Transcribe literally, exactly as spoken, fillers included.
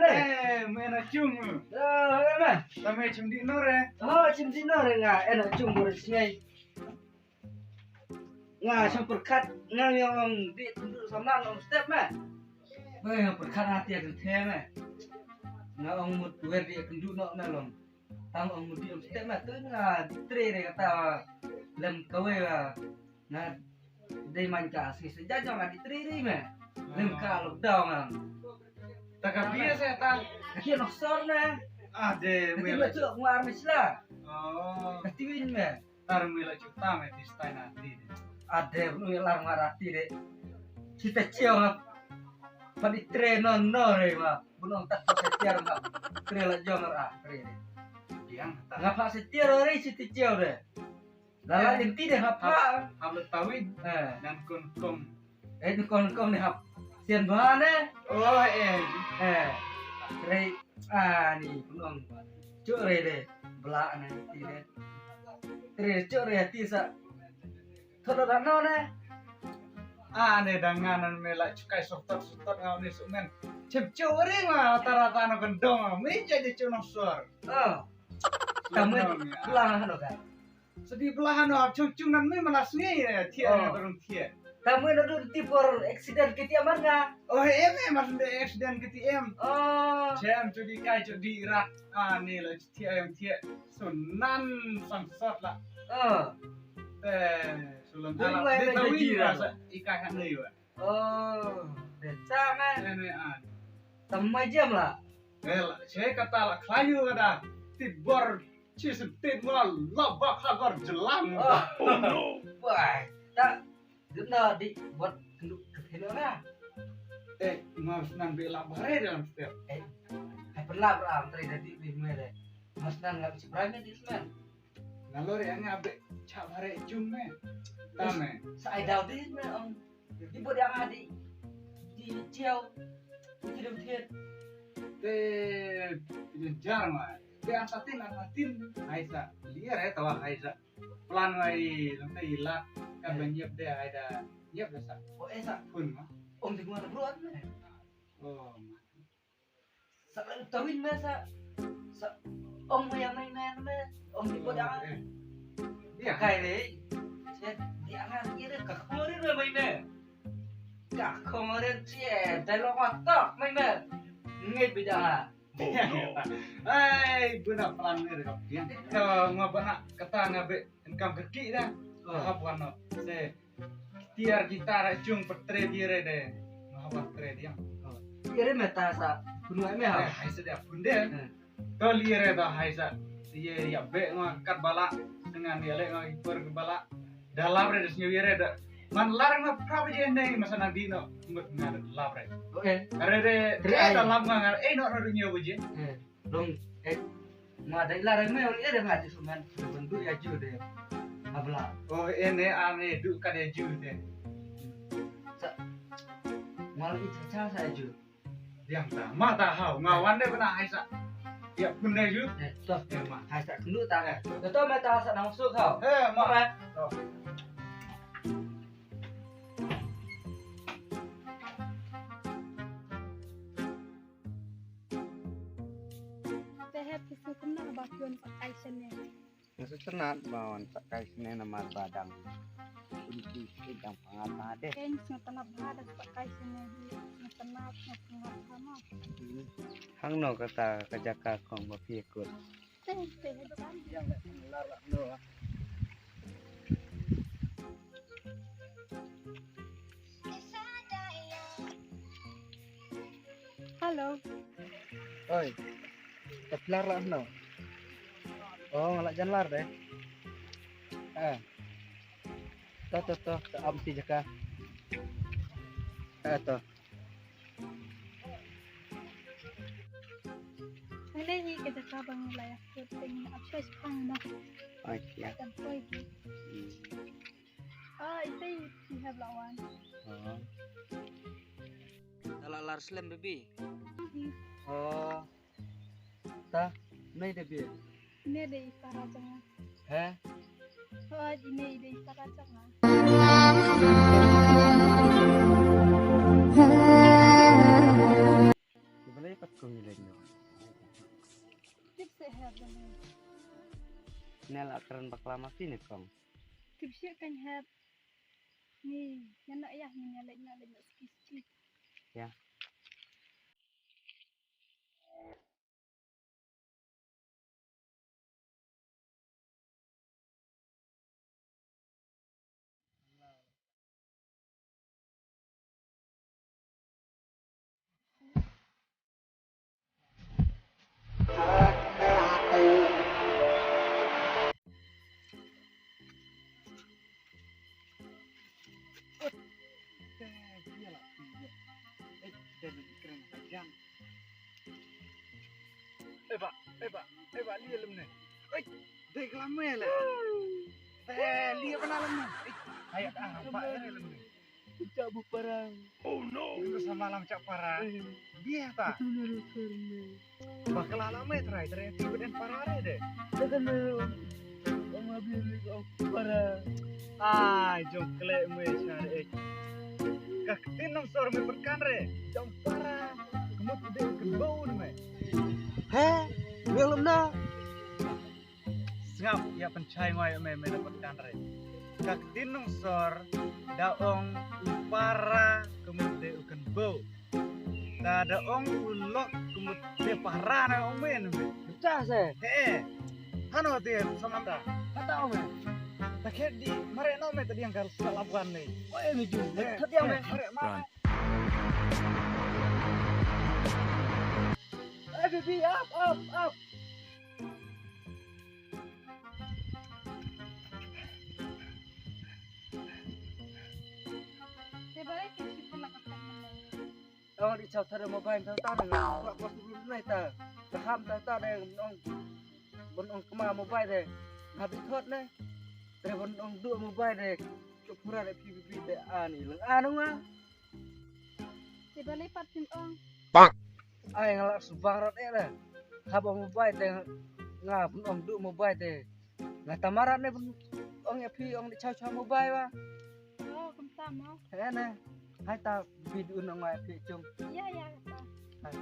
Eh, me na chung. Oh, eh, ma. Tame chim di nore. Oh, chim di nore nga, eh, na chung bor sngai. Nga shong pyrkhat, nga ong di kundu samlan ong step ma. Oi, nga pyrkhat hati akan the ma. Nga ong mut wer di kundu no na long. Tang ong mut di ong step ma tu nga di tre re kata lem kawei wa. Nga dei man ka si sejak jong nga di tre re ma. Lem ka lockdown nga. Taka biasa ta. Kaki nok sor na. Ade, kaki mela. Nok sor ngwa armi sila. Oh. Kaki win ma. Tar mui la chuta me ti stai na ti de. Ade, mui la ngwa ra ti de. Chita chiao ma. Padi tre no no re ma. Bunong tak pa setia ma. Tre la jong ra tre de. Diang ta. Nga pa setia re chita chiao de. Dala inti de hap ha. Hap le tawin. Eh. Dan kon kom. Eh, ni kon kom ni hap. Sian ba ne. Oh, eh. Eh. Rei. Ah, ni kunong. Cuk rei de. Bela ne ti de. Rei cuk rei ti sa. Thodo dano ne. Ah, ne dangan nan me la chukai sotot sotot ngau ni sumen. Chem cuk rei ma rata-rata no gendong. Me jadi cuk no sor. Oh. Tamu bela hano kan. Sadi bela hano ap chung chung nan me malas ngi ya thiah. Oh. Nga tarung thiah. Tamu na dun ti por accident kiti aman nga. Oh, em em mas de accident kiti em. Oh. Chem chu di kai chu di rat. Ah, ni la thiah em thiah. Sunan sang sot la. Oh. Te sulan ala de tawi rasa ikai han nei wa. Oh, de cha me. Ne ne an. Tamu jam la. Wel, che kata la khlayu kada. Ti bor Chi sentit ma la bak hagar jelang. Oh no. Wai. Ta guna di buat kenduk kepino na. Eh, mas nan be la bare dalam step. Eh, hai pernah beram tadi di di mere. Mas nan ngap seberang di semen. Nalor yang ngabe cha bare jum me. Tame. Sa ai dau di me ong. Di bot yang adi. Di chiau. Di dum thiet. Te di jar ma. Te asatin asatin. Hai sa. Liar eh tawa hai sa. Plan ngai lang te ilat. Kan ban nyep de hai da. Nyep de sa. Oh eh sa. Pun ma. Om di gua bro ne. Oh ma. Sa tawin me sa. Sa ong me yang me me me. Ong di ko dang. Dia kai le. Dia dia ngan dia ka khore me me me. Ka khore che dai lo ma tok me me. Ngi bi da. Ai buna plan me ka. Ka nga bana kata nga be engkam kaki da. Hap wan no. Se Tiar gitar chung petre dire de. Mahawa tre diang. Ire meta sa kunu ai me ha. Hai sedia pun de. To lire to hai sa. Ye ya be nga kat bala dengan ya le nga iper ke bala. Dalam re des nyawire de. Man lar nga pra baje ne masa nang dino ngut nga lap re. Oke. Are de dalam nga nga eh no ro nyaw baje. Long eh ma dai la rang me ong eh dang ati suman bentuk ya ju de. Abla. Oh eh ne ane du ka de ju de. Sa mal i cha sa ju. Yang ta ma ta hau nga wan de bena hai sa. Ya pun de ju. Eh to ma hai sa kendu ta. To to ma ta sa nang su kau. Eh ma. Te hep ki sngewtynnat ba ki wan pat kai shane. Nga sngewtynnat ba wan pat kai shane namar ba dang un ki dang pangat ma de. Ken sngewtynnat ba dang pat kai shane hi sngewtynnat sngewtynnat ba ma. Hangno kata ka jaka kong ba phi kut. Hello. Oi. Te phi lar la no. Oh, nga la jan lar de. Eh. To to to, to am ti jaka. Eh to. Ngi hi ka jaka ba ngi la ïa kut te ngi ap shai shipang na. Ai ya. Kan poi ki. Hmm. Ah, ite i hep la wan. Oh. Dala lar slem baby. Oh. Ta, nei de bi. Ne de i para janga. He? Hoj, ine i dei para chakma. Ki balei pat Kong ïa leit noh. Tip seh hep ba ne. Ne la kren bakla ma phi ne kong. Tip seh kan hep. Ni, ïa noh ïa, ni ïa leit noh, leit noh ski ski. Ïa. Eba, eba, eba, lia lem ne. Oi, dei klam me le. Te lia bana lem ne. Oi, hai, ah, ba lem ne. Cak bu parang. Oh no. Lu sama lam cak parang. Eh. Biar ta. Itu ni lu karena. Bakla la me trai trai ti beden para re de. Takkan me. Ong abi ni ong para. Ai, jong klek me sar ek. Ka ktien nongsor me pyrkhat re. Jong para. Kemut de kenbau me. He? Ngelum na. Sngap ïa pynshai ngoi me me na pyrkhat re. Ka ktien nongsor da ong u para kemut de u kenbau. Ta da ong u lok kemut de para na ong men. Pecah se. He. Hano te samanta. Kata ong men. Ta khet di mare no me ta diang kal sa labuan ni. Oi mi ju. Khet di ong men mare ma. Eh, baby, up, up, up. Te ba ki sipun la ka. Ong di chau thare mobile thau ta nang. Wa ko su nai ta. Ka ham ta ta ne ong. Bon ong kma mobile de. Nga bi thot ne. Tre bon ong du mobile de. Ke pura de P P P de ani lang anu nga. Te ba le pat phin ong. Ai nga la su bang rot eh le. Haba mobile de nga bon ong du mobile de. Nga tamarat ne bon ong ya phi ong di chau chau mobile wa. Oh, kumta mo. He ne. Hai ta bi du ong ya phi chung. Ya, ya, ta. Hai.